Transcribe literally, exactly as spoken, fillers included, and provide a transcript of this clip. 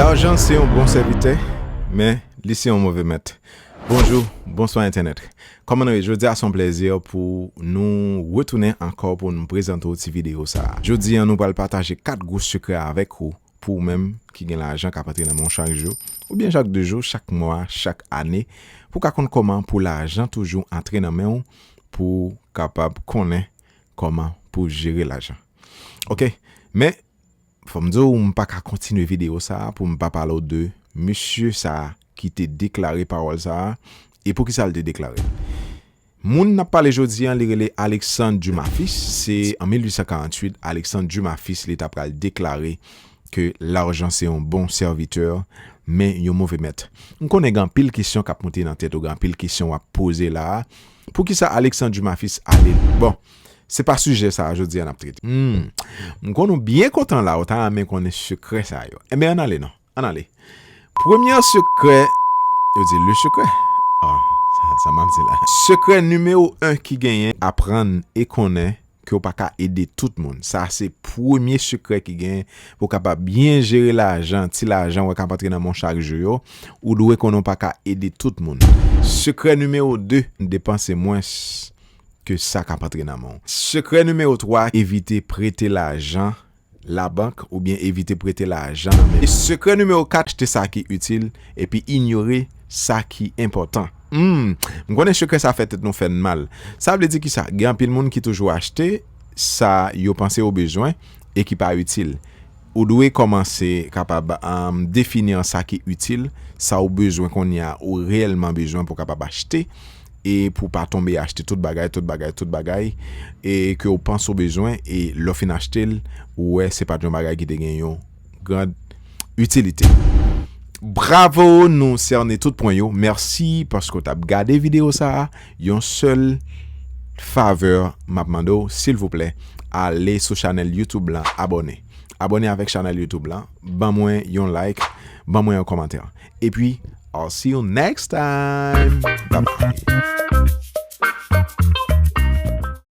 Lajan se yon bon sèvitè, men li se yon move mèt. Bonjou, bonswa entènèt. Kòman nou ye? Jodi a se yon plèzi pou nou retounen ankò pou nou prezante w ti videyo sa a. Jodi a nou pral pataje kat gwo sekrè avèk ou, pou ou menm ki gen lajan k ap antre nan men w chak jou, oubyen chak de jou, chak mwa, chak ane, pou w ka konn kòman pou lajan toujou antre nan men w, pou w kapab konnen kòman pou w jere lajan. Oke, men fò m di w, m pa ka kontinye videyo sa a pou m pa pale w de mesye sa a ki te deklare pawòl sa a, e poukisa l te deklare l. Moun n ap pale jodi a, li rele Alexandre Dumas Fils. Se an mil uit san karanntuit, Alexandre Dumas Fils, li ta pral deklare ke lajan se yon bon sèvitè, men yon move mèt. M konnen gen anpil kesyon k ap monte nan tèt ou, gen anpil kesyon w ap poze la a. Poukisa Alexandre Dumas Fils ale? Bon, se pa sijè sa a jodi a n ap trete. Hmm. M konnen w byen kontan la, ou ta renmen konnen sekrè sa yo. Enben, ann ale non, ann ale. Premye sekrè, yo di le sekrè. Ah, sa, sa m ap di la. Sekrè nimewo en ki genyen, aprann e konnen ke w pa ka ede tout moun. Sa se premye sekrè ki genyen pou w kapab byen jere lajan, ti lajan w wè k ap antre nan men w chak jou yo. Ou dwe konnen w pa ka ede tout moun. Sekrè nimewo de, depanse mwens ke sa k ap antre nan men w. Sekrè nimewo twa, evite prete lajan labank oubyen evite prete lajan nan men. E sekrè nimewo kat, achte sa ki itil epi inyore sa ki enpòtan. Hmm, m konnen sekrè sa fè tèt nou fè n mal. Sa vle di kisa? Gen anpil moun ki toujou achte sa yo panse yo bezwen e ki pa itil. Ou dwe kòmanse kapab, um, defini an sa ki itil, sa ou bezwen kounye a, ou reyèlman bezwen pou w kapab achte, e pou w pa tonbe achte tout bagay, tout bagay, tout bagay, e ke w panse w bezwen, e lè w fin achte l, ou wè se pa t yon bagay ki te gen yon grand itilite. Bravo, nou sène tout pwen yo. Mèsi paske w t ap gade videyo sa a. Yon sèl favè m ap mande w, silvouplè, ale sou chanèl YouTube lan, abòne. Abòne avèk chanèl YouTube lan, ban mwen yon like, ban mwen yon kòmantè. Epi, I'll see you next time. Bye bye.